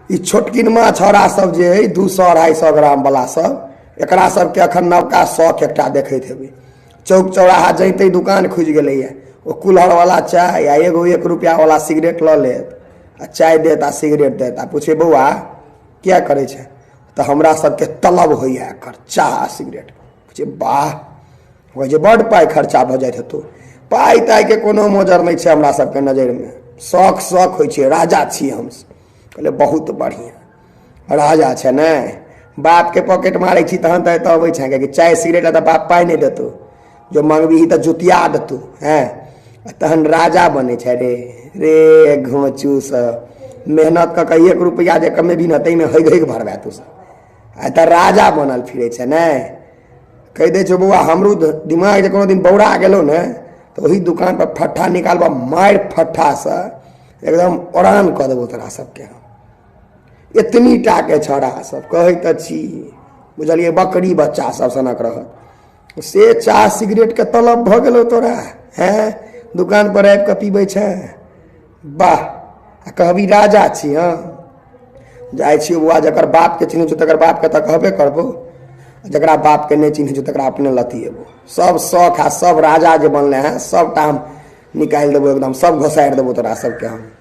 ई छोटकिनमा छौड़ा सब जे अइ 200 250 ग्राम वाला सब, एकरा सबके अखन नवका शौक एकटा देखैत हेबै। चौक चौराहा जैते दुकान खुजि गेलैया, ओ कुल्हड़ वाला चाय आ एगो 1 रुपया वाला सिगरेट लऽ लेत आ चाय देत आ सिगरेट देत आ पूछे बौआ किया करै छै, तऽ हमरा सबके तलब होइया एकर चाह आ सिगरेट। पूछे वाह, कहै छै बड्ड पाइ खर्चा भऽ जाइत हेतौ। पाइ ताइके कोनो मोजर नहि छै हमरा सबके नजरिमे, शौक शौक होइ छै, राजा छी हम। कहलियै बहुत बढ़िआँ, राजा छै ने, बापके पॉकेट मारै छी तहन तऽ एतऽ अबै छै, कियाकि चाय सिगरेट लए तऽ बाप पाइ नहि देतौ, जो मङ्गबीही तऽ जुतिया देतौ। हँ, तहन राजा बनै छै रे रे घोचू सब, मेहनत कऽ कऽ 1 रुपैआ जे कमेबही ने ताहिमे हैग हैग भरबै तू सब, आ तऽ राजा बनल फिरै छै ने। कहि दै छौ बौआ, हमरो दिमाग जे कोनो दिन बौरा गेलौ ने तऽ ओही दुकान पर फट्ठा निकालबऽ, मारि फट्ठासँ एकदम ओरान कऽ देबौ तोरा सबके हम। एतनी टाके छौड़ा सब कहै तऽ छी, बुझलियै, बकरी बच्चा सब सनक रहत। से चाह सिगरेटके तलब भऽ गेलौ तोरा, हैं दुकान पर आबि कऽ पीबै छै, वाह, आ कहबी राजा छी। हँ, जाइ छियौ बौआ, जकर बापके चिन्है छौ तकर बापके तऽ कहबे करबौ, जकरा बापके नहि चिन्है छौ तकरा अपने लतिएबो। सब शौख आ सब राजा जे बनले हैं सबटा हम निकालि देबो, एकदम सब घोसारि देबो तोरा सबके हम।